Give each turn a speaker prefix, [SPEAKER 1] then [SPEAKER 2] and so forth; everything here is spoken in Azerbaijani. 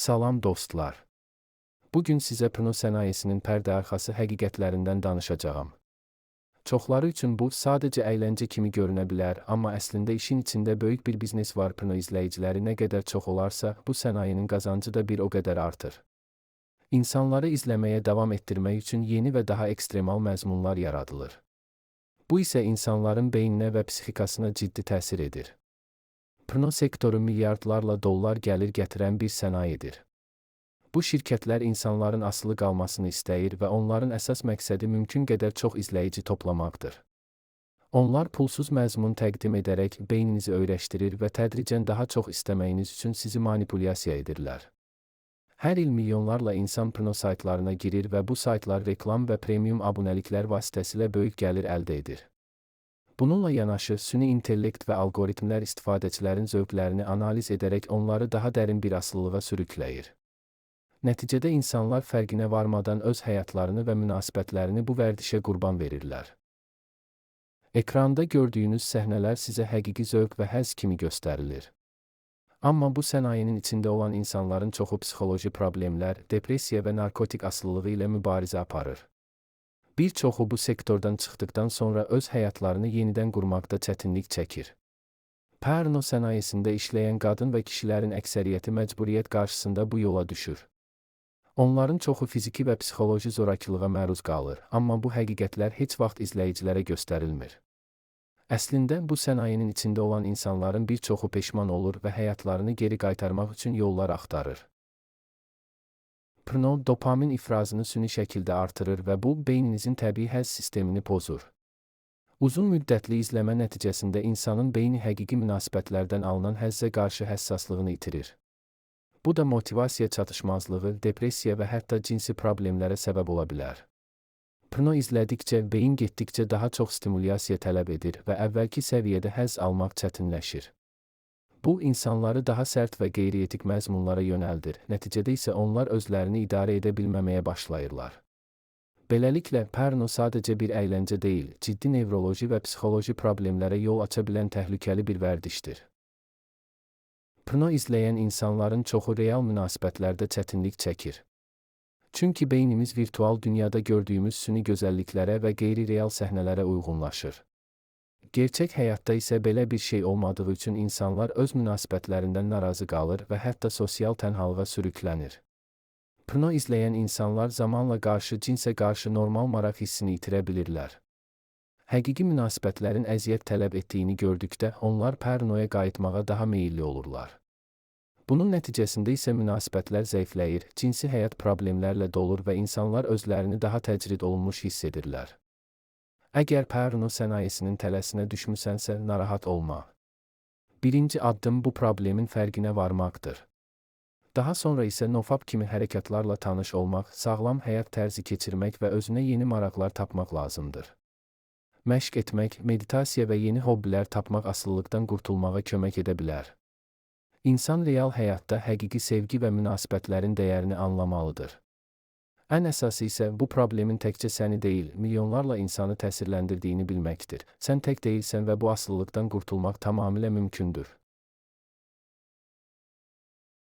[SPEAKER 1] Salam dostlar. Bu gün sizə porno sənayesinin pərdəarxası həqiqətlərindən danışacağam. Çoxları üçün bu sadəcə əyləncə kimi görünə bilər, amma əslində işin içində böyük bir biznes var. Porno izləyiciləri nə qədər çox olarsa, bu sənayenin qazancı da bir o qədər artır. İnsanları izləməyə davam etdirmək üçün yeni və daha ekstremal məzmunlar yaradılır. Bu isə insanların beyninə və psixikasına ciddi təsir edir. Porno sektoru milyardlarla dollar gəlir gətirən bir sənayedir. Bu şirkətlər insanların asılı qalmasını istəyir və onların əsas məqsədi mümkün qədər çox izləyici toplamaqdır. Onlar pulsuz məzmun təqdim edərək beyninizi öyrəşdirir və tədricən daha çox istəməyiniz üçün sizi manipulyasiya edirlər. Hər il milyonlarla insan porno saytlarına girir və bu saytlar reklam və premium abunəliklər vasitəsilə böyük gəlir əldə edir. Bununla yanaşı, süni intellekt və alqoritmlər istifadəçilərin zövqlərini analiz edərək onları daha dərin bir asılılığa sürükləyir. Nəticədə insanlar fərqinə varmadan öz həyatlarını və münasibətlərini bu vərdişə qurban verirlər. Ekranda gördüyünüz səhnələr sizə həqiqi zövq və həzz kimi göstərilir. Amma bu sənayenin içində olan insanların çoxu psixoloji problemlər, depressiya və narkotik asılılığı ilə mübarizə aparır. Bir çoxu bu sektordan çıxdıqdan sonra öz həyatlarını yenidən qurmaqda çətinlik çəkir. Porno sənayesində işləyən qadın və kişilərin əksəriyyəti məcburiyyət qarşısında bu yola düşür. Onların çoxu fiziki və psixoloji zorakılığa məruz qalır, amma bu həqiqətlər heç vaxt izləyicilərə göstərilmir. Əslində bu sənayenin içində olan insanların bir çoxu peşman olur və həyatlarını geri qaytarmaq üçün yollar axtarır. Porno dopamin ifrazını süni şəkildə artırır və bu beyninizin təbii həzz sistemini pozur. Uzun müddətli izləmə nəticəsində insanın beyni həqiqi münasibətlərdən alınan həzzə qarşı həssaslığını itirir. Bu da motivasiya çatışmazlığı, depressiya və hətta cinsi problemlərə səbəb ola bilər. Porno izlədikcə beyin getdikcə daha çox stimulyasiya tələb edir və əvvəlki səviyyədə həzz almaq çətinləşir. Bu, insanları daha sərt və qeyri-etik məzmunlara yönəldir, nəticədə isə onlar özlərini idarə edə bilməməyə başlayırlar. Beləliklə, porno sadəcə bir əyləncə deyil, ciddi nevroloji və psixoloji problemlərə yol aça bilən təhlükəli bir vərdişdir. Porno izləyən insanların çoxu real münasibətlərdə çətinlik çəkir. Çünki beynimiz virtual dünyada gördüyümüz süni gözəlliklərə və qeyri-real səhnələrə uyğunlaşır. Gerçək həyatda isə belə bir şey olmadığı üçün insanlar öz münasibətlərindən narazı qalır və hətta sosial tənhalığa sürüklənir. Porno izləyən insanlar zamanla qarşı cinsə qarşı normal maraq hissini itirə bilirlər. Həqiqi münasibətlərin əziyyət tələb etdiyini gördükdə onlar pornoya qayıtmağa daha meyilli olurlar. Bunun nəticəsində isə münasibətlər zəifləyir, cinsi həyat problemlərlə dolur və insanlar özlərini daha təcrid olunmuş hiss edirlər. Əgər porno sənayesinin tələsinə düşmüsənsə, narahat olma. Birinci addım bu problemin fərqinə varmaqdır. Daha sonra isə nofap kimi hərəkatlarla tanış olmaq, sağlam həyat tərzi keçirmək və özünə yeni maraqlar tapmaq lazımdır. Məşq etmək, meditasiya və yeni hobbilər tapmaq asılılıqdan qurtulmağa kömək edə bilər. İnsan real həyatda həqiqi sevgi və münasibətlərin dəyərini anlamalıdır. Ən əsası isə bu problemin təkcə səni deyil, milyonlarla insanı təsirləndirdiyini bilməkdir. Sən tək deyilsən və bu asılılıqdan qurtulmaq tamamilə mümkündür.